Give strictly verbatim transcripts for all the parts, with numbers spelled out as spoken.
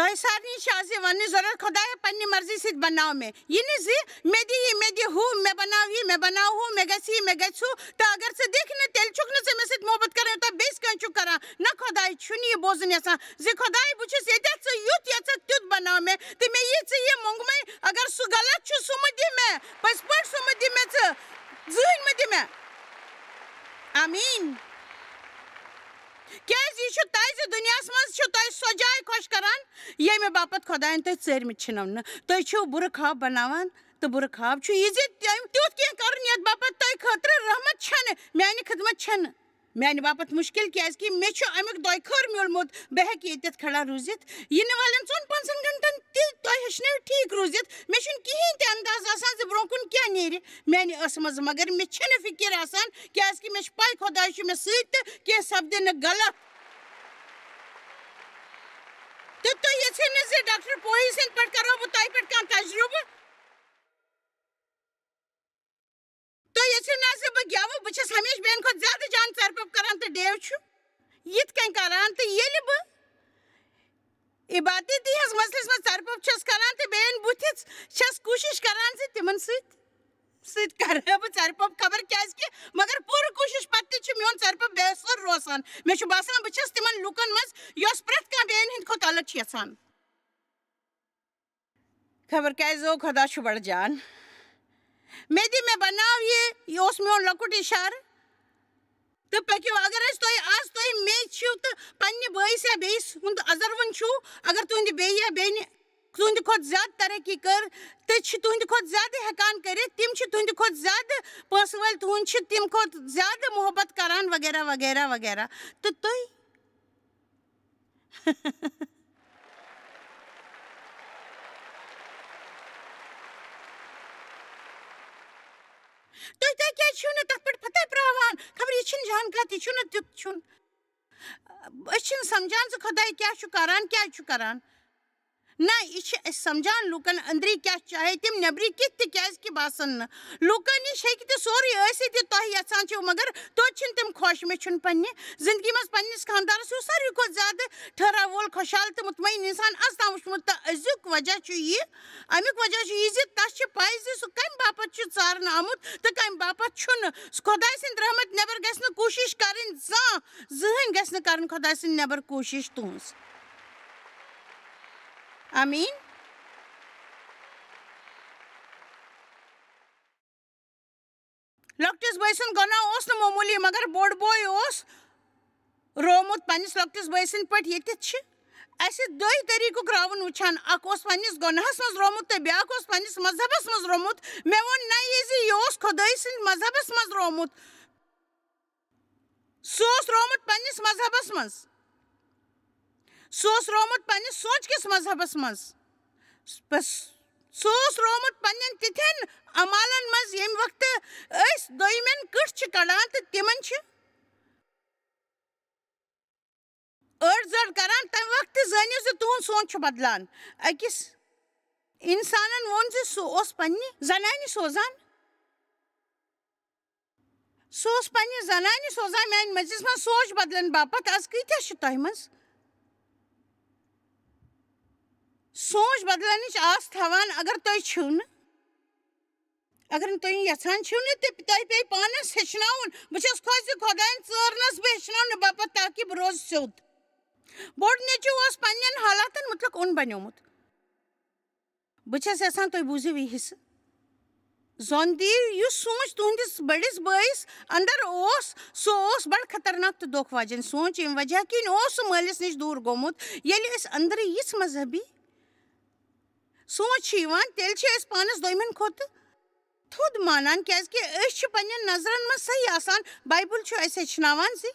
تۄہہِ سارنٕے چھِ آز یہِ وَننٕچ ضروٗرت، خۄدایا، پننہِ مرضی سۭتۍ بناو مےٚ۔ یہِ نہٕ زِ مےٚ دِ یہِ، مےٚ دِ ہُہ، مےٚ بناو یہِ، مےٚ بناو ہُہ، مےٚ گژھِ یہِ، مےٚ گژھِ ہُہ۔ تہٕ اگر ژٕ دِکھ نہٕ، تیٚلہِ چھُکھ نہٕ ژٕ مےٚ سۭتۍ محبت کران، یوٗتاہ بیٚیِس کٲنٛسہِ چھُکھ کران۔ نہ، خۄداے چھُنہٕ یہِ بوزُن یژھان زِ خۄداے، بہٕ چھُس ییٚتٮ۪تھ، ژٕ یُتھ یژھکھ تیُتھ بناو مےٚ، تہٕ مےٚ یہِ ژٕ یہِ مۄنٛگمَے، اگر سُہ غلط چھُ، سُہ مہٕ دِ مےٚ، پٔزۍ پٲٹھۍ سُہ مہٕ دِ مےٚ ژٕ، زٕہٕنۍ مہٕ دِ مےٚ۔ آمیٖن۔ کیازِ یہِ چھُ تۄہہِ زِ دُنیاہَس منٛز چھُ تۄہہِ سۄ جاے خۄش کران، ییٚمہِ باپتھ خۄدایَن تۄہہِ ژٲرمٕتۍ چھِنو نہٕ۔ تُہۍ چھِو بُرٕ خواب بناوان، تہٕ بُرٕ خواب چھُ یہِ زِ تٔمۍ تیُتھ کینٛہہ کرُن، یَتھ باپتھ تۄہہِ خٲطرٕ رحمت چھَنہٕ، میانہِ خدمت چھَنہٕ، میانہِ باپتھ مُشکِل، کیازِ کہِ مےٚ چھُ اَمیُک دۄیہِ خٲر میوٗلمُت۔ بہٕ ہٮ۪کہٕ ییٚتٮ۪تھ کھڑا روٗزِتھ، یِنہٕ والٮ۪ن ژۄن پانٛژن گھنٹن تہِ تۄہہِ ہیٚچھنٲوِتھ ٹھیٖک روٗزِتھ۔ مےٚ چھُنہٕ کِہیٖنۍ تہِ انداز آسان زِ برونٛہہ کُن کیٛاہ نیرِ میانہِ ٲسہٕ منٛز، مگر مےٚ چھَنہٕ فِکِر آسان، کیازِ کہِ مےٚ چھُ پَے خۄداے چھُ مےٚ سۭتۍ تہٕ کینٛہہ سپدِ نہٕ غلط۔ تہٕ تُہۍ یژھِو نہٕ زِ ڈاکٹر پوہی سٕنٛدِ پٮ۪ٹھ کرو بہٕ تۄہہِ پٮ۪ٹھ کانٛہہ تجرُبہٕ۔ تُہۍ یژھِو نہٕ زِ بہٕ گٮ۪وٕ، بہٕ چھَس ہمیشہِ بیٚین کھۄتہٕ زیادٕ جان ژَرپوٚپ کران تہٕ ڈیو چھُ یِتھ کٔنۍ کران۔ تہٕ ییٚلہِ بہٕ عبادتی ہٕنٛز مجلس منٛز ژَرپوٚپ چھَس کران تہٕ بیٚین بُتھِ چھَس کوٗشِش کران زِ تِمن سۭتۍ سۭتۍ کرٕ ہا بہٕ ژَرِ پوٚپ خبر کیازِ کہِ، مگر پوٗرٕ کوٗشِش پتہٕ تہِ چھُ میون ژَرِ پوٚپ بے اثر روزان۔ مےٚ چھُ باسان بہٕ چھَس تِمن لوٗکن منٛز یۄس پرٛٮ۪تھ کانٛہہ بیٚین ہٕنٛدِ کھۄتہٕ الگ چھِ یَژھان۔ خبر کیازِ زو خۄدا چھُ بڑٕ جان۔ مےٚ دِ، مےٚ بناو یہِ، یہِ اوس میون لۄکُٹ اِشارٕ۔ تہٕ پٔکِو، اگر أسۍ تۄہہِ آز تۄہہِ مےٚ چھِو تہٕ پننہِ بٲیِس یا بیٚیِس ہُنٛد اَزروُن چھُو، اگر تُہنٛدِ بیٚیہِ یا بیٚنہِ تُہنٛدِ کھۄتہٕ زیادٕ ترقی کٔر تہٕ چھِ تُہنٛدِ کھۄتہٕ زیادٕ ہٮ۪کان کٔرِتھ، تِم چھِ تُہنٛدِ کھۄتہٕ زیادٕ پونٛسہٕ وٲلۍ، تُہنٛد چھِ تِم کھۄتہٕ زیادٕ محبت کران وغیرہ وغیرہ وغیرہ۔ تہٕ تُہۍ؟ تُہۍ، تُہۍ کیٛازِ چھِو نہٕ تَتھ پٮ۪ٹھ پھٕتَے پرٛاوان؟ خبر یہِ چھِنہٕ جان کَتھ، یہِ چھُنہٕ تیُتھ چھُنہٕ۔ أسۍ چھِنہٕ سَمجھان زِ خۄداے کیٛاہ چھُ کَران، کیٛازِ چھُ کَران۔ نہ، یہِ چھِ أسۍ سَمجھان لوٗکَن أنٛدری کیٛاہ چھُ، چاہے تِم نٮ۪برِ کِتھ تہِ کیٛازِ کہِ باسَن نہٕ۔ لوٗکَن نِش ہیٚکہِ تہِ سورُے ٲسِتھ یہِ تۄہہِ یَژھان چھِو، مگر توتہِ چھِنہٕ تِم خۄش۔ مےٚ چھُنہٕ پنٛنہِ زِندگی منٛز پنٛنِس خانٛدارَس ہیوٗ ساروی کھۄتہٕ زیادٕ ٹھٔہراو وول، خۄشحال تہٕ مطمئن اِنسان اَز تام وٕچھمُت۔ تہٕ أزیُک وجہ چھُ یہِ، اَمیُک وجہ چھُ یہِ زِ تَس چھِ پَے زِ سُہ کَمہِ باپَتھ چھُ ژارنہٕ آمُت تہٕ کَمہِ باپَتھ چھُنہٕ۔ سُہ خۄداے سٕنٛدِ رحمت نٮ۪بر گژھِ نہٕ کوٗشِش کَرٕنۍ زانٛہہ، زٕہٕنۍ گژھِ نہٕ کَرٕنۍ خۄداے سٕنٛدِ نٮ۪بر کوٗشِش تُہٕنٛز۔ آمیٖن۔ لۄکٹِس بٲے سُنٛد گۄناہ اوس نہٕ معموٗلی، مگر بوٚڑ بوے اوس روومُت پننِس لۄکٹِس بٲے سٕنٛدِ پٲٹھۍ ییٚتٮ۪تھ چھِ۔ اَسہِ دۄیہِ طریٖقُک راوُن وٕچھان، اکھ اوس پننِس گۄناہَس منٛز روومُت تہٕ بیٛاکھ اوس پننِس مذہبَس منٛز روومُت۔ مےٚ ووٚن نہ یہِ زِ یہِ اوس خۄدٲے سٕنٛدِ مذہبَس منٛز روومُت۔ سُہ اوس روومُت پننِس مذہبَس منٛز۔ سُہ اوس روومُت پننِس سونٛچ کِس مذہبَس منٛز۔ بس، سُہ اوس روومُت پننٮ۪ن تِتھٮ۪ن اعمالن منٛز، ییٚمہِ وقتہٕ أسۍ دوٚیمٮ۪ن کٔٹھۍ چھِ کڑان تہٕ تِمن چھِ أڑ زٔڑ کران، تَمہِ وقتہٕ زٲنِو زِ تُہُنٛد سونٛچ چھُ بدلان۔ أکِس اِنسانن ووٚن زِ سُہ اوس پننہِ زنانہِ سوزان۔ سُہ اوس پننہِ زنانہِ سوزان میانہِ مجلس منٛز سونٛچ بدلن باپتھ۔ از کۭتیاہ چھِ تۄہہِ منٛز سونٛچ بدلنٕچ آس تھاوان؟ اگر تُہۍ چھِو نہٕ، اگر نہٕ تُہۍ یژھان چھِو نہٕ، تہٕ تۄہہِ پیٚیہِ پانس ہیٚچھناوُن۔ بہٕ چھَس خۄش زِ خۄدایَن ژٲرنَس بہٕ ہیٚچھناونہٕ باپتھ، تاکہِ بہٕ روزٕ سیوٚد۔ بوٚڑ نیٚچوٗ اوس پننٮ۪ن حالاتن مُتعلق اوٚن بنیومُت۔ بہٕ چھَس یژھان تُہۍ بوٗزِو یہِ حصہٕ۔ زون دِیِو، یُس سونٛچ تُہنٛدِس بٔڑِس بٲیِس اندر اوس، سُہ اوس بڑٕ خطرناک تہٕ دھوکہٕ واجٮ۪ن سونٛچ۔ ییٚمہِ وجہ کِنۍ اوس سُہ مٲلِس نِش دوٗر گوٚمُت۔ ییٚلہِ أسۍ اندرٕ یِژھ مذہبی سونٛچ چھِ یِوان، تیٚلہِ چھِ أسۍ پانس دوٚیمٮ۪ن کھۄتہٕ تھوٚد مانان، کیازِ کہِ أسۍ چھِ پننٮ۪ن نظرن منٛز صحیح آسان۔ بایبل چھُ اَسہِ ہیٚچھناوان زِ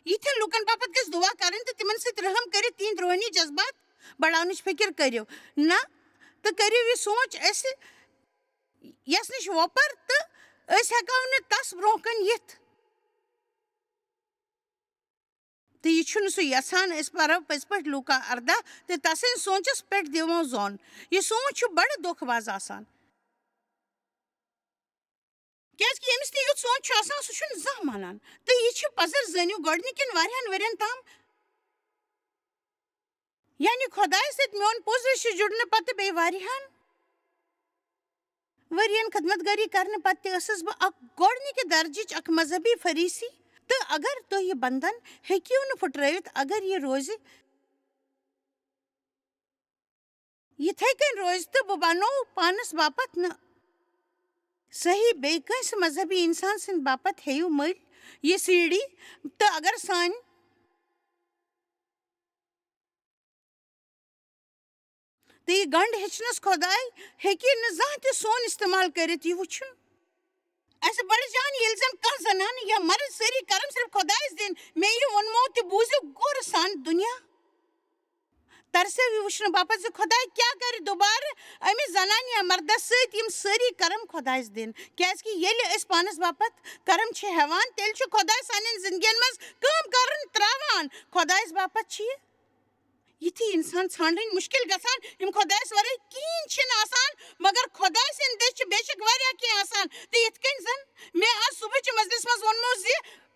یِتھٮ۪ن لوٗکن باپتھ گژھِ دُعا کرٕنۍ تہٕ تِمن سۭتۍ رحم کٔرِتھ تِہنٛدۍ روحٲنی جذبات بڑاونٕچ فِکر کٔرِو۔ نہ، تہٕ کٔرِو یہِ سونٛچ اَسہِ یَس نِش وۄپَر، تہٕ أسۍ ہٮ۪کو نہٕ تَس برٛونٛہہ کَنہِ یِتھ۔ تہٕ یہِ چھُنہٕ سُہ یَژھان أسۍ پَرو پٔزۍ پٲٹھۍ لوٗکا اَرداہ تہٕ تَسٕنٛدِ سونٛچَس پٮ۪ٹھ دِمو زوٚن۔ یہِ سونٛچ چھُ بَڑٕ دھوکہٕ باز آسان۔ کیٛازِکہِ ییٚمِس تہِ یُتھ سونٛچ چھُ آسان، سُہ چھُنہٕ زانٛہہ مانان۔ تہٕ یہِ چھِ پَزر زٲنِو گۄڈٕنِکٮ۪ن واریاہَن ؤرِین تام یعنی خۄدایَس سۭتۍ میون پوٚز رِشتہٕ جُڑنہٕ پتہٕ بیٚیہِ واریاہَن ؤرین خدمت گٲری کرنہٕ پتہٕ تہِ ٲسٕس بہٕ اکھ گۄڈٕنِکہِ درجٕچ اکھ مذہبی فریسی۔ تہٕ اگر تُہۍ یہِ بندھن ہیٚکِو نہٕ پھُٹرٲوِتھ، اگر یہِ روزِ، یِتھے کٔنۍ روزِ، تہٕ بہٕ بنو پانس باپتھ نہٕ صحیح، بیٚیہِ کٲنٛسہِ مذہبی انسان سٕنٛدِ باپتھ ہیٚیِو مٔلۍ یہِ سیڑھی۔ تہٕ اگر سانہِ تہٕ یہِ گنڈ ہیٚچھنس خۄداے ہیٚکہِ نہٕ زانٛہہ تہِ سون استعمال کٔرِتھ، یہِ وٕچھُن۔ اسہِ بڑٕ جان، ییٚلہِ زن کانٛہہ زنانہٕ یا مرد سٲری کرم صرف خۄدایس دِن، مےٚ یہِ ووٚنمو تہِ بوٗزِو غورٕ سان دُنیا۔ ترسیو یہِ وٕچھنہٕ باپتھ زِ خۄداے کیٛاہ کرِ دوبارٕ أمِس زنانہِ یا مردس سۭتۍ، یِم سٲری کرم خۄدایس دِن، کیٛازِ کہِ ییٚلہِ أسۍ پانس باپتھ کرم چھِ ہٮ۪وان، تیٚلہِ چھُ خۄداے سانٮ۪ن زندگین منٛز کٲم کرُن تراوان۔ خۄدایس باپتھ چھِ یہِ یِتھی انسان ژھانڈٕنۍ مشکل گژھان، یِم خۄدایس ورٲے کِہیٖنۍ چھِنہٕ آسان، مگر خۄداے سٕنٛدِ دٔسۍ چھِ بے شک واریاہ کینٛہہ آسان۔ تہٕ یِتھ کٔنۍ زن مےٚ آز صبحٕچہِ مجلسہِ منٛز ووٚنمو زِ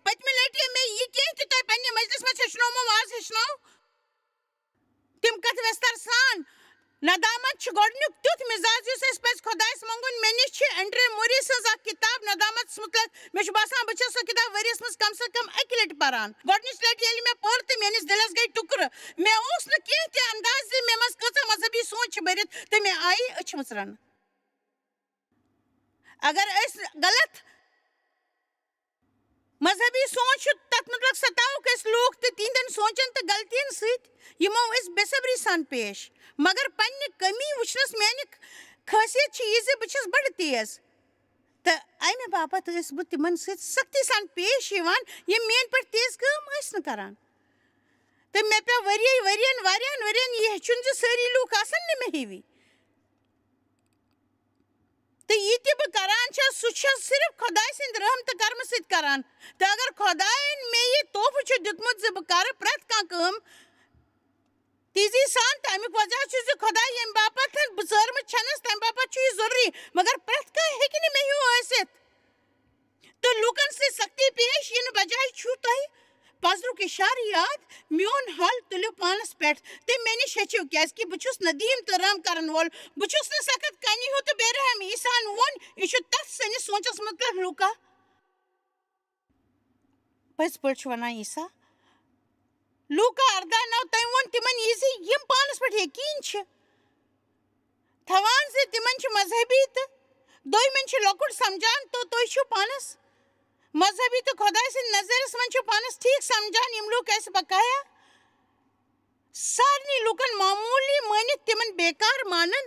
پٔتمہِ لٹہِ ییٚمۍ مےٚ یہِ کینٛہہ تہِ تۄہہِ پننہِ مجلسہِ منٛز ہیٚچھنومو، آز ہیٚچھناو تِم کتھ ویستر سان۔ ندامت چھُ گۄڈٕنیُک تیُتھ مزاج یُس اَسہِ پزِ خۄدایس منٛگُن۔ مےٚ نِش چھِ اینڈریو موری سٕنٛز اکھ کِتاب ندامتس مُتعلق۔ مےٚ چھُ باسان بہٕ چھَس سۄ کِتاب ؤریَس منٛز کم سے کم اَکہِ لٹہِ پران۔ گۄڈٕنِچ لٹہِ ییٚلہِ مےٚ پٔر تہٕ میٲنِس دِلس گٔے ٹُکرٕ۔ مےٚ اوس نہٕ کینٛہہ تہِ انداز زِ مےٚ منٛز کۭژاہ مذہبی سونچ چھِ بٔرِتھ تہٕ مےٚ آیہِ أچھ مٕژرن۔ اگر أسۍ غلط مذہبی سونچ چھُ، تتھ متعلق ستاوُکھ أسۍ لوٗکھ تہٕ تِہنٛدٮ۪ن سونچن تہٕ غلطین سۭتۍ یِمو أسۍ بے صبری سان پیش۔ مگر پننہِ کمی وٕچھنس میانہِ خٲصیت چھِ یہِ زِ بہٕ چھَس بڑٕ تیز۔ تہٕ امہِ باپتھ ٲسٕس بہٕ تِمن سۭتۍ سختی سان پیش یِوان، یِم میٲنۍ پٲٹھۍ تیز کٲم ٲسۍ نہٕ کران۔ تہٕ مےٚ پیوٚو ؤری ؤرین، واریاہن ؤرین یہِ ہیٚچھُن زِ سٲری لوٗکھ آسن نہٕ مےٚ ہِوی۔ تہٕ یہِ تہِ بہٕ کران چھَس، سُہ چھَس صرف خۄداے سٕنٛدِ رحم تہٕ کرمہٕ سۭتۍ کران۔ تہٕ اگر خۄدایَن مےٚ یہِ تحفہٕ چھُ دیُتمُت زِ بہٕ کرٕ پرٛٮ۪تھ کانٛہہ کٲم تیزی سان، تَمیُک وجہ چھُ زِ خۄداے ییٚمہِ باپتھ بہٕ ژٲرمٕژ چھَنَس، تَمہِ باپتھ چھُ یہِ ضروٗری۔ مگر پرٛٮ۪تھ کانٛہہ ہیٚکہِ نہٕ مےٚ ہیوٗ ٲسِتھ۔ تہٕ لوٗکن سۭتۍ سختی پیش یِنہٕ بجایہِ چھُو تۄہہِ پزرُک اِشارٕ یاد، میون حال تُلِو پانس پٮ۪ٹھ تہٕ مےٚ نِش ہیٚچھِو، کیازِ کہِ بہٕ چھُس ندیم تہٕ رحم کرن وول۔ بہٕ چھُس نہٕ سخت کنہِ ہیوٗ تہٕ بے رحم۔ عیسیٰ ہن ووٚن، یہِ چھُ تتھ سٲنِس سونچس مُتعلق لوٗکا۔ پٔزۍ پٲٹھۍ چھُ ونان عیسیٰ۔ لوٗکا ارداہ نو، تٔمۍ ووٚن تِمن یہِ زِ یِم پانس پٮ۪ٹھ یقین چھِ تھاوان زِ تِمن چھُ مذہبی تہٕ دوٚیمٮ۪ن چھُ لۄکُٹ سمجھان، تہٕ تُہۍ چھِو پانس مذہبی تہٕ خۄداے سٕنٛدِ نظرس منٛز چھِو پانس ٹھیٖک سمجھان۔ یِم لوٗکھ ٲسۍ بقایا سارنٕے لوٗکن معموٗلی مٲنِتھ تِمن بیکار مانان۔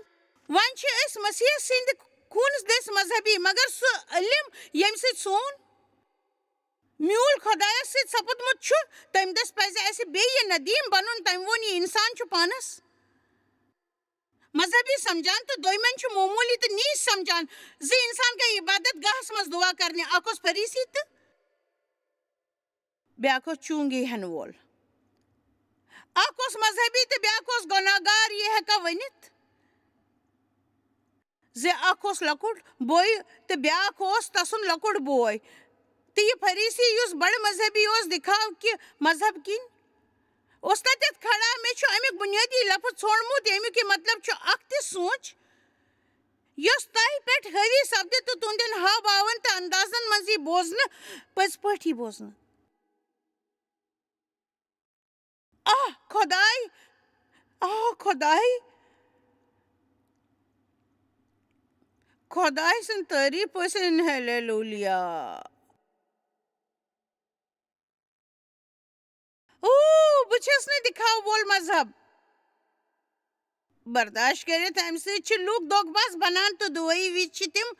وۄنۍ چھِ أسۍ مسیح سٕنٛدِ خوٗنس دٔسۍ مذہبی، مگر سُہ علم، ییٚمہِ سۭتۍ سون میوٗل خۄدایس سۭتۍ سپُدمُت چھُ، تَمہِ دٔسۍ پزِ اَسہِ بیٚیہِ یہِ ندیم بنُن۔ تٔمۍ ووٚن، یہِ انسان چھُ پانس مذہبی سمجھان تہٕ دوٚیمٮ۪ن چھُ معموٗلی تہٕ نیٖچ سمجھان زِ انسان گٔے عبادت گاہس منٛز دُعا کرنہِ۔ اکھ اوس فریسی تہٕ بیٛاکھ اوس چونگی ہٮ۪نہٕ وول۔ اکھ اوس مذہبی تہٕ بیٛاکھ اوس گۄناہ گار، یہِ ہٮ۪کا ؤنِتھ زِ اکھ اوس لۄکُٹ بوے تہٕ بیٛاکھ اوس تسُنٛد لۄکُٹ بوے۔ تہٕ یہِ فریسی، یُس بڑٕ مذہبی اوس، دِکھاو کہِ مذہب کِنۍ اوس تتٮ۪تھ کھڑا۔ مےٚ چھُ امیُک بنیٲدی لفظ ژھونڈمُت، ییٚمیُک یہِ مطلب چھُ اکھ تِژھ سونچ، یۄس تۄہہِ پٮ۪ٹھ حٲوی سپدِ تہٕ تُہنٛدٮ۪ن ہاو باون تہٕ اندازن منٛز یی بوزنہٕ، پٔزۍ پٲٹھۍ یی بوزنہٕ۔ آہ، خۄداے، آہ، خۄداے، خۄداے سٕنٛز تعریٖف ٲسِن، ہیلیلویا۔ اوٗ، بہٕ چھَس نہٕ دِکھاو وول مذہب برداشت کٔرِتھ۔ اَمہِ سۭتۍ چھِ لوٗکھ دھوکہٕ باز بنان تہٕ دُعٲیی وِزِ چھِ تِم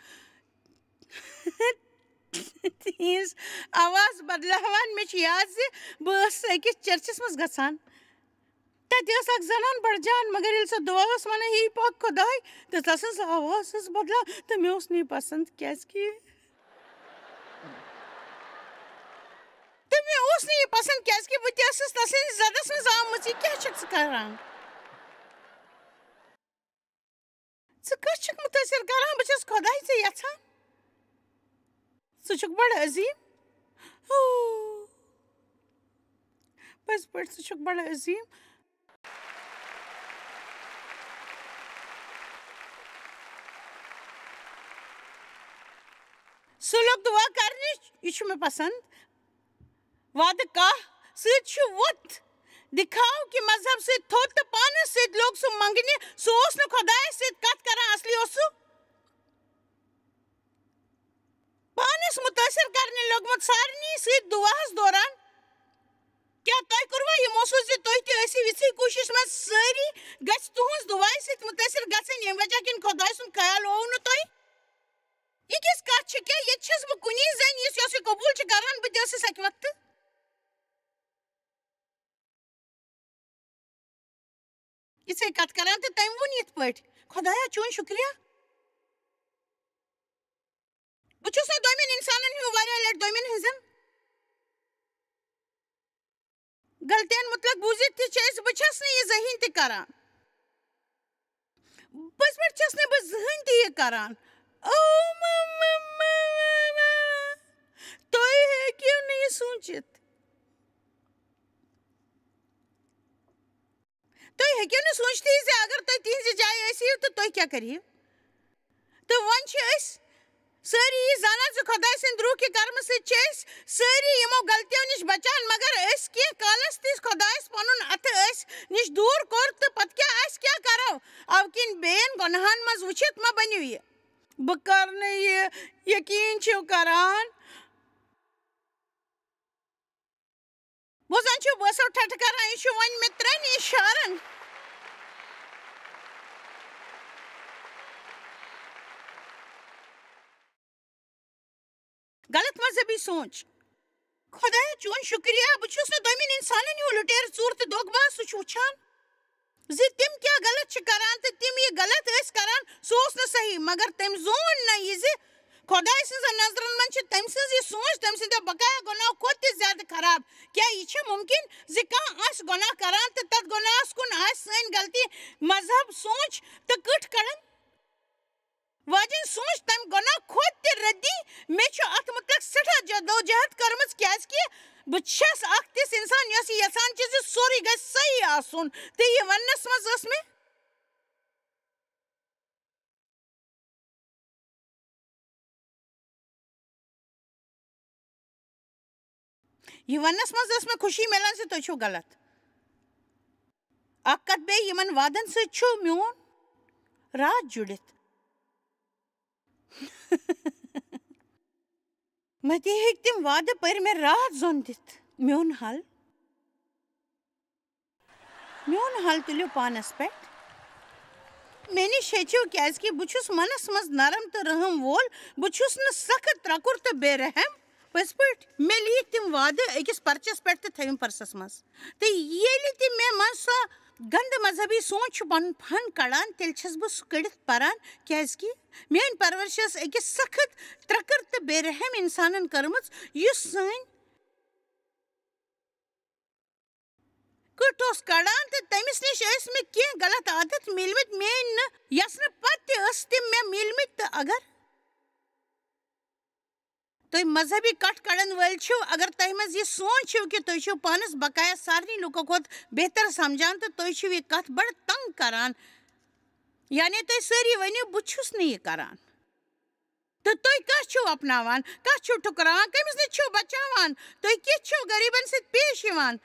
تِہنٛز آواز بدلاوان۔ مےٚ چھُ یاد زِ بہٕ ٲسٕس أکِس چرچس منٛز گژھان۔ تتہِ ٲس اکھ زنان بڑٕ جان، مگر ییٚلہِ سۄ دُعا ٲس ونان، "ہے پاک خۄداے"، تہٕ تسٕنٛز آواز ٲس بدلان، تہٕ مےٚ اوس نہٕ یہِ پسند، کیازِ کہِ تہٕ مےٚ اوس نہٕ یہِ پسند، کیازِ کہِ بہٕ تہِ ٲسٕس تسٕنٛدِس زدس منٛز آمٕژ۔ یہِ کیٛاہ چھکھ ژٕ کران؟ ژٕ کَس چھُکھ مُتٲثِر کران؟ بہٕ چھَس خۄداے ژےٚ یَژھان۔ ژٕ چھُکھ بَڑٕ عظیٖم۔ ہو۔ پٔزۍ پٲٹھۍ، ژٕ چھُکھ بَڑٕ عظیٖم۔ سُہ لوٚگ دُعا کرنہِ، یہِ چھُ مےٚ پسنٛد۔ وعدٕ کاہ سۭتۍ چھُ ووٚتھ دِکھاو کہِ مذہب سۭتۍ تھوٚد تہٕ پانس سۭتۍ لوٚگ سُہ منٛگنہِ۔ سُہ اوس نہٕ خۄدایس سۭتۍ کتھ کران، اصلی اوس سُہ پانس مُتٲثر کرنہِ لوٚگمُت۔ سارنٕے سۭتۍ دُعاہس دوران کیٛاہ تۄہہِ کوٚروا یہِ محسوٗس زِ تُہۍ تہِ ٲسِو یِژھٕے کوٗشِش منٛز؟ سٲری گژھِ تُہٕنٛز دُعایہِ سۭتۍ مُتٲثر گژھٕنۍ، ییٚمہِ وجہ کِنۍ خۄداے سُنٛد خیال آووٕ نہٕ تۄہہِ؟ یہِ کِژھ کتھ چھِ؟ کیٛاہ ییٚتہِ چھَس بہٕ کُنی زٔنۍ یُس، یۄس یہِ قبوٗل چھِ کران، بہٕ تہِ ٲسٕس اَکہِ وقتہٕ یِژھٕے کتھ کران تہٕ تٔمۍ ووٚن یِتھ پٲٹھۍ، "خۄدایا، چون شُکریہ، بہٕ چھُس نہٕ دوٚیمٮ۪ن اِنسانن ہیوٗ واریاہ لٹہِ دوٚیمٮ۪ن ہٕنٛزن غلطین مُتعلق بوٗزِتھ تہِ چھِ أسۍ، بہٕ چھَس نہٕ یہِ زٕہٕنۍ تہِ کران۔ پٔزۍ پٲٹھۍ چھَس نہٕ بہٕ زٕہٕنۍ تہِ یہِ کران۔" او م-، م-، م-، م-، تُہۍ ہیٚکِو نہٕ یہِ سوٗنٛچِتھ۔ تُہۍ ہیٚکِو نہٕ سوٗنٛچتھٕے زِ اگر تُہۍ تِہنٛزِ جایہِ ٲسِو تہٕ تُہۍ کیٛاہ کٔرِو؟ تہٕ وۄنۍ چھِ أسۍ سٲری یہِ زانان زِ خۄداے سٕنٛدِ روح کہِ کرمہٕ سۭتۍ چھِ أسۍ سٲری یِمو غلطیو نِش بچان، مگر أسۍ کینٛہہ کالس تہِ خۄدایس پنُن اتھٕ أسۍ نِش دوٗر کوٚر تہٕ پتہٕ کیٛاہ، أسۍ کیٛاہ کرو؟ اَوٕ کِنۍ بیٚین گۄناہن منٛز وٕچھِتھ مہ بٔنِو یہِ۔ بہٕ کرٕ نہٕ یہِ، یقیٖن چھِو کران۔ بوزان چھِو، بہٕ ٲسو ٹھٹھٕ کران، یہِ چھُ وۄنۍ مےٚ ترٛٮ۪ن اِشارن۔ غلط مذہبی سونچ۔ خۄدایا، چون شُکریہ، بہٕ چھُس نہٕ دوٚیمٮ۪ن اِنسانن ہیوٗ لُٹیرٕ، ژوٗر تہٕ دھوکہٕ باز۔ سُہ چھُ وٕچھان زِ تِم کیٛاہ غلط چھِ کران تہٕ تِم یہِ غلط ٲسۍ کران، سُہ اوس نہٕ صحیح۔ مگر تٔمۍ زون نہٕ یہِ زِ خۄداے سٕنٛزن نظرن منٛز چھِ تٔمۍ سٕنٛز یہِ سونچ تٔمۍ سٕنٛدیو بقایا گۄناہو کھۄتہٕ تہِ زیادٕ خراب۔ کیٛاہ یہِ چھےٚ مُمکِن زِ کانٛہہ آسہِ گۄناہ کران تہٕ تتھ گۄناہس کُن آسہِ سٲنۍ غلطی، مذہب، سونچ تہٕ کٕٹھ کڑان؟ واجٮ۪ن سونچ تمہِ گۄناہ کھۄتہٕ تہِ ردی۔ مےٚ چھُ اتھ متعلق سٮ۪ٹھاہ جدوجہد کٔرمٕژ، کیازِ کہِ بہٕ چھَس اکھ تِژھ انسان یۄس یہِ یژھان چھِ زِ سورُے گژھِ صحیح آسُن۔ تہٕ یہِ وننس منٛز ٲس مےٚ یہِ وننس منٛز ٲس مےٚ خوشی میلان زِ تُہۍ چھِو غلط۔ اکھ کتھ بیٚیہِ، یِمن وعدن سۭتۍ چھُ میون راز جُڑِتھ۔ متی ہیٚکۍ تِم وعدٕ پٔرۍ مےٚ راز زوٚن دِتھ۔ میون حل، میون حل تُلِو پانس پٮ۪ٹھ۔ مےٚ نِش ہیٚچھِو، کیازِ کہِ بہٕ چھُس منس منٛز نرم تہٕ رحم وول۔ بہٕ چھُس نہٕ سخت، ترٛکُر تہٕ بے رحم۔ پٔزۍ پٲٹھۍ، مےٚ لیٖکھۍ تِم وعدٕ أکِس پرچس پٮ۪ٹھ تہٕ تھٲوِم پرسس منٛز۔ تہٕ ییٚلہِ تہِ مےٚ منٛز سۄ گندٕ مذہبی سونچ چھُ پنُن فن کڑان، تیٚلہِ چھَس بہٕ سُہ کٔڑِتھ پران، کیازِ کہِ میٲنۍ پرورش ٲس أکِس سخت، ترٛکُر تہٕ بے رحم انسانن کٔرمٕژ، یُس سٲنۍ کٔٹھ اوس کڑان تہٕ تٔمِس نِش ٲسۍ مےٚ کینٛہہ غلط عادت مِلمٕتۍ، میٲنۍ نہٕ یژھنہٕ پتہٕ تہِ ٲسۍ تِم مےٚ مِلمٕتۍ۔ تہٕ اگر تُہۍ مذہبی کٹھ کڑن وٲلۍ چھِو، اگر تۄہہِ منٛز یہِ سونچ چھِو کہِ تُہۍ چھِو پانس بقایا سارنٕے لوٗکو کھۄتہٕ بہتر سمجھان تہٕ تُہۍ چھِو یہِ کتھ بڑٕ تنگ کران، یعنی تُہۍ سٲری ؤنِو، "بہٕ چھُس نہٕ یہِ کران"، تہٕ تُہۍ کتھ چھِو اپناوان، کتھ چھِو ٹھُکراوان، کٔمِس نِش چھِو بچاوان، تُہۍ کِتھ چھِو غریبن سۭتۍ پیش یِوان؟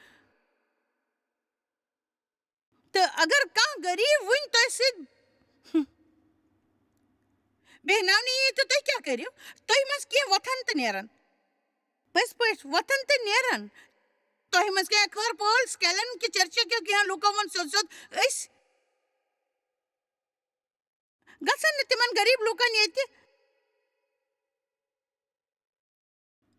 تہٕ اگر کانٛہہ غریٖب وٕنۍ تۄہہِ سۭتۍ بیٚہناونہٕ یی، تہٕ تُہۍ کیٛاہ کٔرِو؟ تُہۍ منٛز کینٛہہ وۄتھن تہٕ نیرن۔ پٔزۍ پٲٹھۍ وۄتھن تہٕ نیرن۔ تۄہہِ منٛز کینٛہہ خٲر پٲلۍ سکیلن کہِ چرچہِ کیو کینٛہہ لوٗکو ووٚن سیوٚد سیوٚد، "أسۍ گژھن نہٕ تِمن غریٖب لوٗکن ییٚتہِ۔"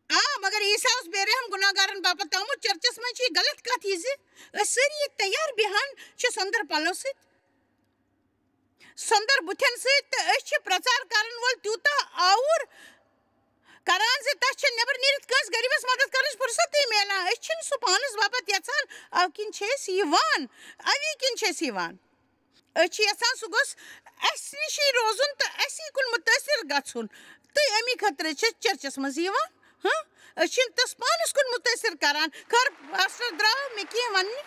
آ، مگر عیسیٰ اوس بے رحم گناہگارن باپتھ آمُت۔ چرچس منٛز چھِ یہِ غلط کتھ یہِ زِ أسۍ سٲری ییٚتہِ تیار بیہان چھِ سۄندر پلو سۭتۍ، سۄندر بُتھٮ۪ن سۭتۍ، تہٕ أسۍ چھِ پرچار کرن وٲلۍ تیوٗتاہ آوُر کران زِ تس چھِ نٮ۪بر نیٖرِتھ کٲنٛسہِ غریٖبس مدد کرنٕچ فرصتٕے میلان۔ أسۍ چھِنہٕ سُہ پانس باپتھ یژھان، اَوٕ کِنۍ چھِ أسۍ یِوان، اَوے کِنۍ چھِ أسۍ یِوان۔ أسۍ چھِ یژھان سُہ گوٚژھ اَسہِ نِشی روزُن تہٕ اَسی کُن مُتٲثِر گژھُن۔ تہٕ اَمی خٲطرٕ چھِ أسۍ چرچَس منٛز یِوان۔ ہاں، أسۍ چھِنہٕ تَس پانَس کُن مُتٲثِر کران۔ خٲر، پاسٹر درٛاو مےٚ کینٛہہ وَننہِ۔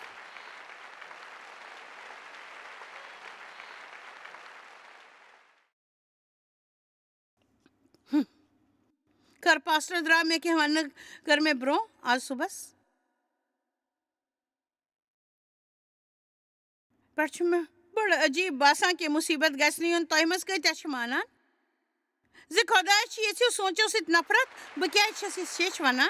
پاسٹر درٛاو مےٚ کینٛہہ وَننہٕ، کٔر مےٚ برٛونٛہہ آز صُبحَس۔ پٮ۪ٹھ چھُ مےٚ بڑٕ عجیٖب باسان کہِ مُصیٖبت گژھِ نہٕ یُن۔ تۄہہِ منٛز کۭتیٛاہ چھِ مانان زِ خۄدایَس چھِ یِژھِو سونٛچو سۭتۍ نفرت؟ بہٕ کیٛازِ چھَس یہِ سیٚچھ وَنان؟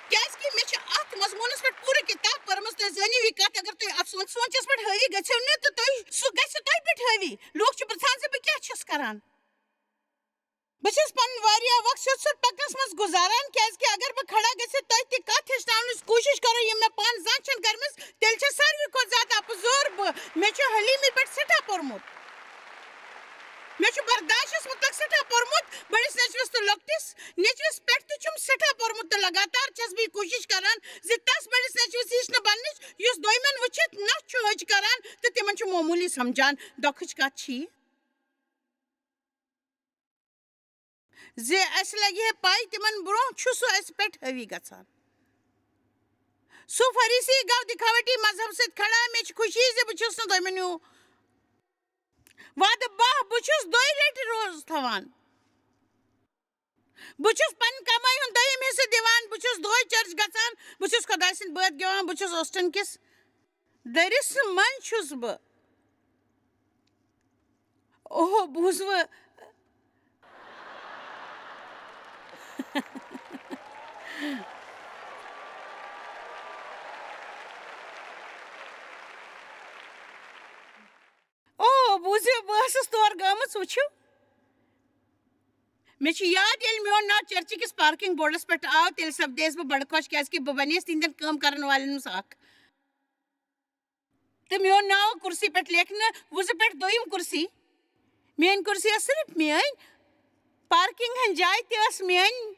کیٛازِکہِ مےٚ چھِ اَتھ مضموٗنَس پٮ۪ٹھ پوٗرٕ کِتاب پٔرمٕژ۔ تُہۍ زٲنِو یہِ کَتھ، اگر تُہۍ اَتھ سونٛچ-، سونٛچَس پٮ۪ٹھ حٲوی گٔژھِو نہٕ، تہٕ تُہۍ، سُہ گژھِ تۄہہِ پٮ۪ٹھ حٲوی۔ لوٗکھ چھِ پرٛژھان زِ بہٕ کیٛاہ چھَس کَران۔ بہٕ چھَس پَنُن واریاہ وقت سیوٚد سیوٚد پَکنَس منٛز گُزاران، کیٛازِکہِ اگر بہٕ کھڑا گٔژھِتھ تۄہہِ تہِ کَتھ ہیٚچھناونٕچ کوٗشِش کَرو، یِم مےٚ پانہٕ زانٛہہ چھَنہٕ کٔرمٕژ، تیٚلہِ چھےٚ ساروی کھۄتہٕ زیادٕ اَپزورٕ بہٕ۔ مےٚ چھُ حلیٖمی پٮ۪ٹھ سٮ۪ٹھاہ پوٚرمُت۔ مےٚ چھُ برداشَس مُتعلِق سٮ۪ٹھاہ پوٚرمُت، بٔڑِس نیٚچوِس تہٕ لۄکٹِس نیٚچوِس پٮ۪ٹھ تہِ چھُم سٮ۪ٹھاہ پوٚرمُت، تہٕ لگاتار چھَس بہٕ یہِ کوٗشِش کَران زِ تَس بٔڑِس نیٚچوِس ہِش نہٕ بَننٕچ، یُس دوٚیمٮ۪ن وٕچھِتھ نَس چھُ ۂج کَران تہٕ تِمَن چھُ معموٗلی سَمجھان۔ دۄکھٕچ کَتھ چھِ یہِ زِ اَسہِ لَگہِ ہے پَے تِمَن برٛونٛہہ چھُ سُہ اَسہِ پٮ۪ٹھ حٲوی گژھان۔ سُہ فریٖسی گوٚو دِکھاوٹی مذہب سۭتۍ کھڑا۔ مےٚ چھِ خوشی زِ بہٕ چھُس نہٕ دوٚیمِن ہیوٗ وعدٕ باہ، بہٕ چھُس دۄیہِ لَٹہِ روزٕ تھاوان۔ بہٕ چھُس پنٕنۍ کمٲے ہُنٛد دوٚیِم حصہٕ دِوان۔ بہٕ چھُس دۄہے چرچ گژھان۔ بہٕ چھُس خۄداے سٕنٛدۍ بٲتھ گٮ۪وان۔ بہٕ چھُس اوسٹن کِس دٔرِس منٛز چھُس بہٕ۔ اوہ، بوٗزوٕ؟ او، بوٗزِو، بہٕ ٲسٕس تور گٔمٕژ، وٕچھِو۔ مےٚ چھُ یاد، ییٚلہِ میون ناو چرچہِ کِس پارکنگ بورڈس پٮ۪ٹھ آو، تیٚلہِ سپدیس بہٕ بڑٕ خۄش، کیازِ کہِ بہٕ بنیس تِہنٛدٮ۪ن کٲم کرن والٮ۪ن منٛز اکھ۔ تہٕ میون ناو کُرسی پٮ۪ٹھ لیکھنہٕ وُزٕ پٮ۪ٹھ دوٚیِم کُرسی۔ میٲنۍ کُرسی ٲس صرف میٲنۍ۔ پارکنگ ہٕنٛز جاے تہِ ٲس میٲنۍ۔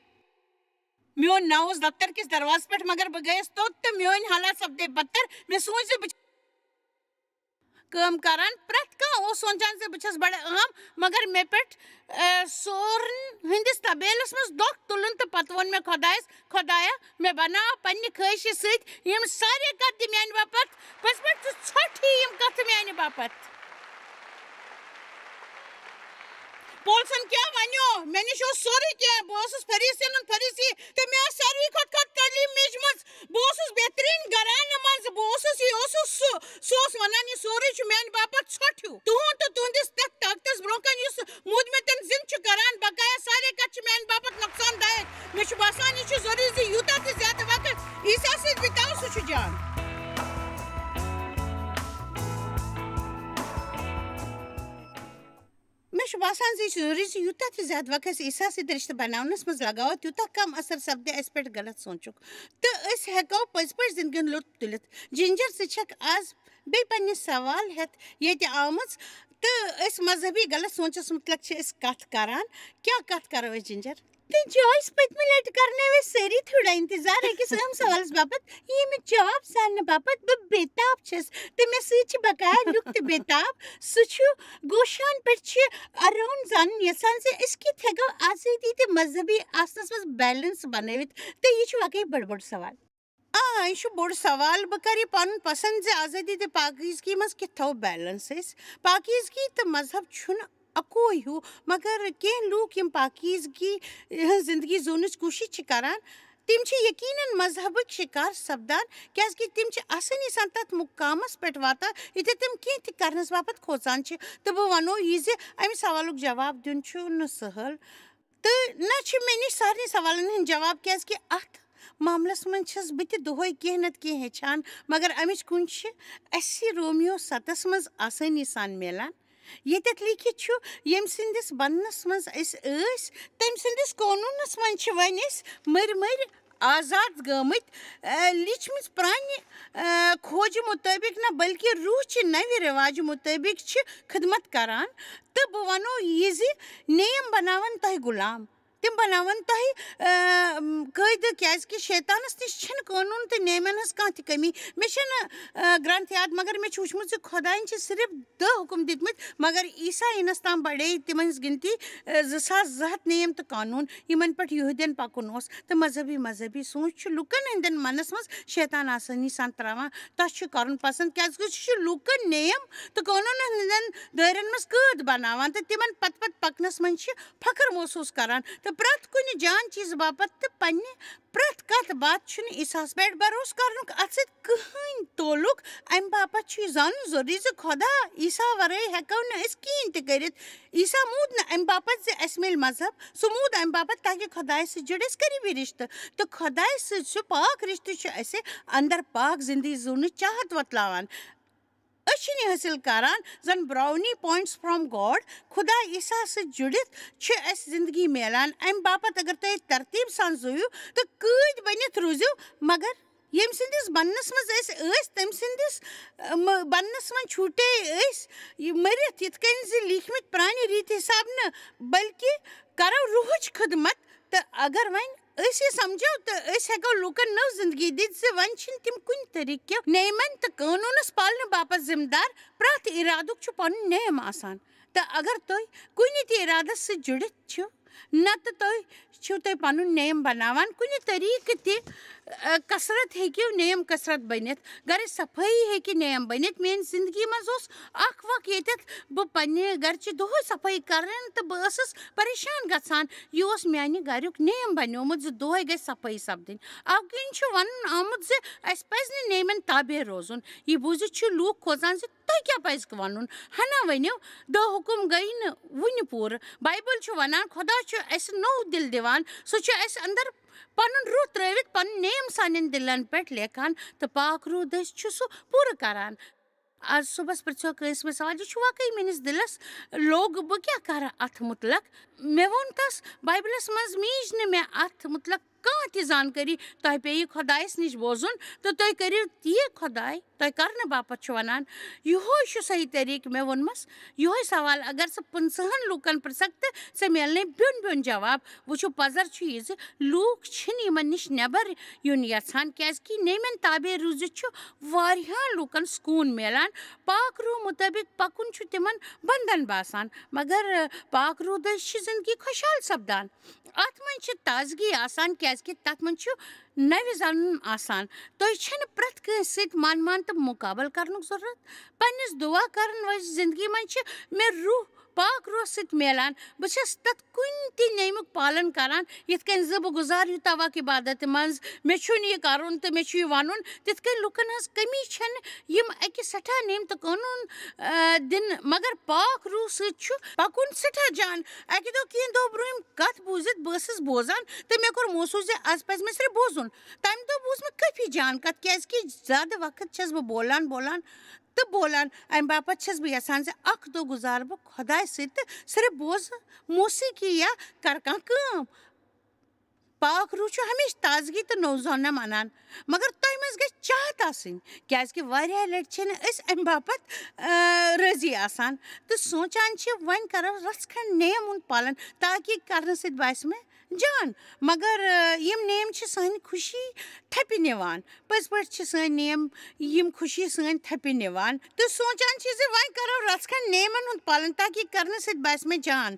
میون ناو اوس دفتر کِس دروازس پٮ۪ٹھ، مگر بہٕ گٔیَس توٚت تہٕ میٲنۍ حالات سپدے بدتر۔ مےٚ سوٗنچ زِ بہٕ کٲم کران۔ پرٛٮ۪تھ کانٛہہ اوس سونٛچان زِ بہٕ چھَس بڑٕ عام، مگر مےٚ پٮ۪ٹھ، اے، سورن ہٕنٛدِس طبیلس منٛز دۄکھ تُلُن تہٕ پتہٕ ووٚن مےٚ خۄدایس، "خۄدایا، مےٚ بناو پننہِ خٲہشہِ سۭتۍ یِم سارے کتھٕ میانہِ باپتھ، پٔزۍ پٲٹھۍ ژٕ ژھۄٹھ ہی یِم کتھٕ میانہِ باپتھ۔" پولسن کیٛاہ ونیو؟ مےٚ نِش اوس سورُے کینٛہہ۔ بہٕ اوسُس فریٖسین ہُنٛد فریٖسی تہٕ مےٚ ٲس ساروٕے کھۄتہٕ کھۄتہٕ تعلیٖم میٖجمٕژ۔ بہٕ اوسُس بہتریٖن گرانہٕ منٛز، بہٕ اوسُس، یہِ اوسُس سُہ، سُہ اوس وَنان، "یہِ سورُے چھُ میٛانہِ باپتھ ژھۄٹھ ہیوٗ۔ تُہُنٛد تہٕ تُہٕنٛدِس تَتھ طاقتَس برٛونٛہہ کَنہِ یُس موٗدمُتن زِنٛدٕ چھُ کران، بقایا سارے کَتھٕ چھِ میٛانہِ باپتھ نۄقصان دایَک۔" مےٚ چھُ باسان، یہِ چھُ ضروٗری زِ یوٗتاہ تہِ زیادٕ وقت عیسیٰ سۭتۍ بِتاو، سُہ چھُ جان۔ مےٚ چھُ باسان زِ یہِ چھُ ضروٗری زِ یوٗتاہ تہِ زیادٕ وقت أسۍ عیسیٰ سۭتۍ رِشتہٕ بناونَس منٛز لگاوو، تیوٗتاہ کم اثر سپدِ اَسہِ پٮ۪ٹھ غلط سونٛچُک۔ تہٕ أسۍ ہٮ۪کو پٔزۍ پٲٹھۍ زِندگی ہُنٛد لُطف تُلِتھ۔ جِنجر، ژٕ چھَکھ آز بیٚیہِ پنٕنہِ سوال ہٮ۪تھ ییٚتہِ آمٕژ، تہٕ أسۍ مذہبی غلط سونٛچَس مُتعلق چھِ أسۍ کَتھ کران۔ کیٛاہ کَتھ کرو أسۍ، جِنجر؟ تہٕ جویس، پٔتمہِ لٹہِ کرنٲوۍ أسۍ سٲری تھوڑا انتظار أکِس اہم سوالس باپتھ، ییٚمیُک جواب زاننہٕ باپتھ بہٕ بے تاب چھَس، تہٕ مےٚ سۭتۍ چھِ بقایا لوٗکھ تہِ بے تاب۔ سُہ چھُ گوشان پٮ۪ٹھ چھِ ارون زانُن یژھان زِ أسۍ کِتھ ہٮ۪کو آزٲدی تہٕ مذہبی آسنس منٛز بیلنس بنٲوِتھ، تہٕ یہِ چھُ واقعی بڑٕ بوٚڑ سوال۔ آ، یہِ چھُ بوٚڑ سوال۔ بہٕ کرٕ یہِ پنُن پسند زِ آزٲدی تہٕ پاکیزگی منٛز کِتھ تھاوو بیلنس أسۍ۔ پاکیزگی تہٕ مذہب چھُنہٕ اکوے ہیوٗ، مگر کینٛہہ لوٗکھ یِم پاکیزگی ہٕنٛز زندگی زونٕچ کوٗشش چھِ کران، تِم چھِ یقیناً مذہبٕکۍ شکار سپدان، کیازِ کہِ تِم چھِ آسٲنی سان تتھ مقامس پٮ۪ٹھ واتان، ییٚتہِ تِم کینٛہہ تہِ کرنس باپتھ کھوژان چھِ۔ تہٕ بہٕ ونو یہِ زِ امہِ سوالُک جواب دیُن چھُ نہٕ سہل۔ تہٕ نہ چھِ مےٚ نِش سارنٕے سوالن ہُنٛد جواب، کیازِ کہِ اتھ معاملس منٛز چھَس بہٕ تہِ دۄہے کینٛہہ نتہٕ کینٛہہ ہیٚچھان، مگر امِچ کُنٛج چھِ اَسہِ رومیو ستس منٛز آسٲنی سان میلان، ییٚتٮ۪تھ لیٖکھِتھ چھُ، ییٚمہِ سٕنٛدِس بندنس منٛز أسۍ ٲسۍ، تٔمۍ سٕنٛدِس قونوٗنس منٛز چھِ وۄنۍ أسۍ مٔرۍ مٔرۍ آزاد گٲمٕتۍ۔ اے، لیٖچھمٕژ پرٛانہِ، اے، کھوجہِ مُطٲبِق نہ، بلکہِ روح چہِ نوِ رٮ۪واجہِ مُطٲبِق چھِ خدمت کران۔ تہٕ بہٕ وَنو یہِ زِ نیم بناون تۄہہِ غلام۔ تِم بناون تۄہہِ، آ، قٲیدٕ، کیازِ کہِ شیطانس نِش چھِنہٕ قونوٗن تہٕ نیمن ہٕنٛز کانٛہہ تہِ کٔمی۔ مےٚ چھَنہٕ، آ، گرٛنتھ یاد، مگر مےٚ چھُ وٕچھمُت زِ خۄدایَن چھِ صرف دَہ حُکم دِتمٕتۍ، مگر عیسیٰ یِنَس تام بڑے تِمن ہٕنٛز گِنتی، آ، زٕ ساس زٕ ہَتھ نیم تہٕ قونوٗن، یِمن پٮ۪ٹھ یہودین پکُن اوس۔ تہٕ مذہبی، مذہبی سونچ چھُ لُکن ہٕنٛدٮ۪ن منس منٛز شیطان آسٲنی سان تراوان۔ تۄہہِ چھُ کرُن پسند، کیازِ کہِ سُہ چھُ لُکن نیم تہٕ قونوٗنن ہٕنٛدٮ۪ن دٲیرن منٛز قٲد بناوان تہٕ تِمن پتہٕ پتہٕ پکنس منٛز چھِ فخر محسوس کران تہٕ پرٛٮ۪تھ کُنہِ جان چیٖزٕ باپتھ تہٕ پننہِ پرٛٮ۪تھ کتھ باتھ چھُنہٕ عیسیٰ ہس پٮ۪ٹھ بھروسہٕ کرنُک اتھ سۭتۍ کٕہٕنۍ تعلق۔ امہِ باپتھ چھُ یہِ زانُن ضروٗری زِ خۄدا عیسیٰ ورٲے ہٮ۪کو نہٕ أسۍ کِہیٖنۍ تہِ کٔرِتھ۔ عیسیٰ موٗد نہٕ امہِ باپتھ زِ اسہِ میلہِ مذہب، سُہ موٗد امہِ باپتھ تاکہِ خۄدایس سۭتۍ جُڑِ اسہِ قریبی رشتہٕ، تہٕ خۄدایہِ سۭتۍ سُہ پاک رشتہٕ چھُ اسہِ اندر پاک زندگی زُونٕچ چاہت وۄتلاوان۔ أسۍ چھِنہٕ یہِ حٲصِل کران زن brownie points from God۔ خدا عیسیٰ سۭتۍ جُڑِتھ چھِ اَسہِ زندگی میلان۔ اَمہِ باپتھ اگر تُہۍ ترتیٖب سان زُوِو تہٕ قۭدۍ بٔنِتھ روٗزِو، مگر ییٚمہِ سٕنٛدِس بننس منٛز أسۍ ٲسۍ، تٔمۍ سٕنٛدِس، اَ، مہٕ-، بننس منٛز چھوٗٹے أسۍ یہِ مٔرِتھ، یِتھ کٔنۍ زِ لیٖکھمٕتۍ پرٛانہِ ریٖتہِ حساب نہٕ، بلکہِ کرو روحٕچ خدمت۔ تہٕ اگر وۄنۍ أسۍ یہِ سمجھو تہٕ أسۍ ہٮ۪کو لوٗکن نٔو زندگی دِتھ زِ وۄنۍ چھِنہٕ تِم کُنہِ طریقہٕ کہِ نیمن تہٕ قونوٗنس پالنہٕ باپتھ ذمہٕ دار۔ پرٛٮ۪تھ ارادُک چھُ پنُن نیم آسان۔ تہٕ اگر تُہۍ کُنہِ تہِ ارادس سۭتۍ جُڑِتھ چھِو، نتہٕ تُہۍ چھِو تُہۍ پنُن نیم بناوان کُنہِ طریقہٕ تہِ، اَ، کثرت ہیٚکِو نیم کثرت بٔنِتھ۔ گرٕچ صفٲیی ہیٚکہِ نیم بٔنِتھ۔ میٛانہِ زندگی منٛز اوس اکھ وق ییٚتٮ۪تھ بہٕ پننہِ گرچہِ دۄہے صفٲیی کران تہٕ بہٕ ٲسٕس پریشان گژھان۔ یہِ اوس میانہِ گریُک نیم بنیومُت زِ دۄہے گژھِ صفٲیی سپدٕنۍ۔ اَوٕ کِنۍ چھُ وننہٕ آمُت زِ اَسہِ پزِ نہٕ نیمن تابع روزُن۔ یہِ بوٗزِتھ چھِ لوٗکھ کھوژان زِ تۄہہِ کیٛاہ پزِ ونُن؟ ہنا ؤنِو، دَہ حُکم گٔے نہٕ وُنہِ پوٗرٕ۔ بایبل چھُ ونان، خۄدا چھُ اَسہِ نوٚو دِل دِوان۔ سُہ چھُ اَسہِ اندر پنُن روح ترٲوِتھ پنُن نیم سانٮ۪ن دِلن پٮ۪ٹھ لیکھان تہٕ پاک روح دٔسۍ چھُ سُہ پوٗرٕ کران۔ آز صُبحس پرٛژھیو کٲنٛسہِ مےٚ سوال، "یہِ چھُوا کٔہۍ میٲنِس دِلس لوٚگ، بہٕ کیٛاہ کرٕ اتھ مُتلق؟" مےٚ ووٚن تس، بایبلس منٛز میج نہٕ مےٚ اتھ مُتلق کانٛہہ تہِ زانکٲری۔ تۄہہِ پیٚیہِ خۄدایس نِش بوزُن تہٕ تُہۍ کٔرِو یہِ خۄداے تۄہہِ کرنہٕ باپتھ چھُ ونان۔ یِہوے چھُ صحیح طریٖقہٕ مےٚ ووٚنمس۔ یِہوے سوال اگر ژٕ پٕنٛژٕہن لوٗکن پرٛژھکھ تہٕ ژےٚ میلنے بیوٚن بیوٚن جواب۔ وٕچھِو، پزر چھُ یہِ زِ لوٗکھ چھِنہٕ یِمن نِش نٮ۪بر یُن یژھان، کیازِ کہِ نیمن تابع روٗزِتھ چھُ واریاہن لوٗکن سکوٗن میلان۔ پاک روح مُطٲبِق پکُن چھُ تِمن بندن باسان، مگر، آ، پاک روح دٔسۍ چھِ زندگی خۄشحال سپدان۔ اتھ منٛز چھِ تازگی آسان، کیازِ کہِ تتھ منٛز چھُ نوِ زنُن آسان۔ تۄہہِ چھَنہٕ پرٛٮ۪تھ کٲنٛسہِ سۭتۍ من مان تہٕ مُقابلہٕ کرنُک ضروٗرت۔ پننِس دُعا کرن وٲلۍ زندگی منٛز چھِ مےٚ روح پاک روح سۭتۍ میلان۔ بہٕ چھَس تتھ کُنہِ تہِ نیمُک پالن کران، یِتھ کٔنۍ زِ بہٕ گُزارٕ یوٗتاہ وق عبادت منٛز، مےٚ چھُنہٕ یہِ کرُن تہٕ مےٚ چھُ یہِ ونُن۔ تِتھ کٔنۍ لُکن ہٕنٛز کٔمی چھَنہٕ، یِم اَکہِ سٮ۪ٹھاہ نیم تہٕ قونوٗن، آ، دِنہٕ، مگر پاک روح سۭتۍ چھُ پکُن سٮ۪ٹھاہ جان۔ اَکہِ دۄہ کینٛہہ دۄہ برٛونٛہِم کتھ بوٗزِتھ بہٕ ٲسٕس بوزان تہٕ مےٚ کوٚر محسوٗس زِ از پزِ مےٚ صرف بوزُن۔ تمہِ دۄہ بوٗز مےٚ کٲفی جان کتھ، کیازِ کہِ زیادٕ وقت چھَس بہٕ بولان، بولان تہٕ بولان۔ امہِ باپتھ چھَس بہٕ یژھان زِ اکھ دۄہ گُزارٕ بہٕ خۄدایہِ سۭتۍ تہٕ صرف بوزٕ موسیقی یا کرٕ کانٛہہ کٲم۔ پاک روح چھُ ہمیشہٕ تازگی تہٕ نوجوانم انان، مگر تۄہہِ منٛز گژھِ چاہت آسٕنۍ، کیازِ کہِ واریاہ لٹہِ چھِنہٕ أسۍ امہِ باپتھ، آ، رٲضی آسان تہٕ سونٛچان چھِ، وۄنۍ کرو رژھ کھنڈ نیم ہُنٛد پالن، تاکہِ کرنہٕ سۭتۍ باسہِ مےٚ جان۔ مگر، آ، یِم نیم چھِ سانہِ خوشی تھپہِ نِوان۔ پٔزۍ پٲٹھۍ چھِ سٲنۍ نیم یِم خوشی سٲنۍ تھپہِ نِوان تہٕ سونٛچان چھِ زِ وۄنۍ کرو رژھ کھنڈ نیمن ہُنٛد پالن، تاکہِ کرنہٕ سۭتۍ باسہِ مےٚ جان۔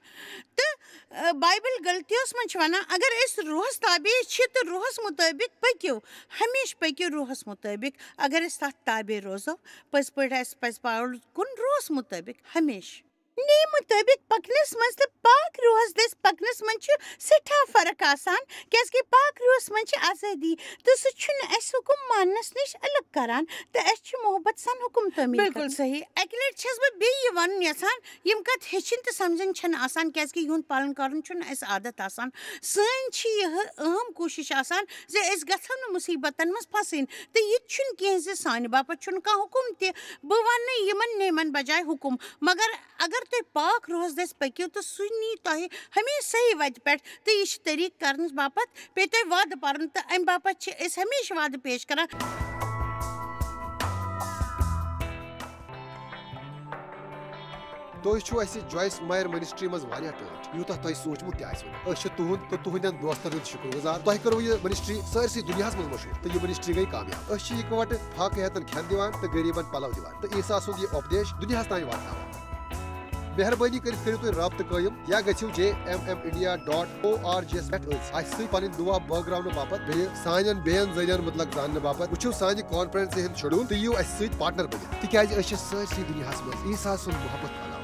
تہٕ، آ، بایبل غلطیوس منٛز چھِ ونان، اگر أسۍ روحس تابع چھِ تہٕ روحس مُطٲبِق پٔکِو، ہمیشہٕ پٔکِو روحس مُطٲبِق۔ اگر أسۍ تتھ تابع روزو، پٔزۍ پٲٹھۍ اَسہِ پزِ پکُن روحس مُطٲبِق ہمیشہٕ۔ نی مُطٲبِق پکنس منٛز تہٕ پاک روحس دٔسۍ پکنس منٛز چھُ سٮ۪ٹھاہ فرق آسان، کیازِ کہِ پاک روحس منٛز چھِ آزٲدی تہٕ سُہ چھُنہٕ اَسہِ حُکُم ماننس نِش الگ کران تہٕ اَسہِ چھُ محبت سان حُکُم تعمیٖل بِلکُل کران۔ صحیح۔ اَکہِ لٹہِ چھَس بہٕ بیٚیہِ یہِ وَنُن یَژھان، یِم کَتھ ہیٚچھِنۍ تہٕ سَمجھِنۍ چھَنہٕ آسان، کیازِ کہِ یِہُنٛد پالن کرُن چھُنہٕ اَسہِ عادت آسان۔ سٲنۍ چھِ یِہے اہم کوٗشِش آسان زِ أسۍ گژھو نہٕ مُصیٖبتن منٛز پھسٕنۍ، تہٕ یہِ تہِ چھُنہٕ کینٛہہ زِ سانہِ باپتھ چھُنہٕ کانٛہہ حُکُم تہِ۔ بہٕ وَنہٕ یِمن نیمن بجایہِ حُکُم، مگر اگر تُہۍ پاک روحس دٔسۍ پٔکِو تہٕ سُہ نی تۄہہِ ہمیشہٕ صحیح وتہِ پٮ۪ٹھ، تہٕ یہِ چھُ طریٖقہٕ کرنس باپتھ پیٚیہِ تۄہہِ وعدٕ پرُن، تہٕ امہِ باپتھ چھِ أسۍ ہمیشہٕ وعدٕ پیش کران۔ تُہۍ چھِو اَسہِ جویس مایر منسٹری منٛز واریاہ ٹٲٹھۍ، یوٗتاہ تۄہہِ سوٗنٛچمُت تہِ آسِوٕ نہٕ۔ أسۍ چھِ تُہُنٛد تہٕ تُہٕنٛدٮ۪ن دوستن ہُنٛد شُکر گُزار۔ تۄہہِ کٔروٕ یہِ منسٹری سٲرسٕے دُنیاہَس منٛز مشہوٗر تہٕ یہِ منسٹری گٔے کامیاب۔ أسۍ چھِ اِکہٕ وٹہٕ فاقہٕ ہیتن کھٮ۪ن دِوان تہٕ غریٖبن پلو دِوان تہٕ عیسیٰ سُنٛد یہِ اُپدیش دُنیاہَس تام واتناوان۔ مہربٲنی کٔرِتھ کٔرِو تُہۍ رابطہٕ قٲیِم یا گٔژھِو J M M India dot O R G یَس پٮ۪ٹھ أسۍ اَسہِ سۭتۍ پنٕنۍ دُعا بٲگراونہٕ باپتھ، بیٚیہِ سانٮ۪ن بیٚین ذٔریعن مُتعلق زاننہٕ باپتھ۔ وٕچھِو سانہِ کانفرنسہِ ہُنٛد شیڈول تہٕ یِیِو اَسہِ سۭتۍ پارٹنر بٔنِتھ، تِکیازِ أسۍ چھِ سٲرسٕے دُنیاہَس منٛز عیسیٰ سُنٛد محبت پھٔہلاوان۔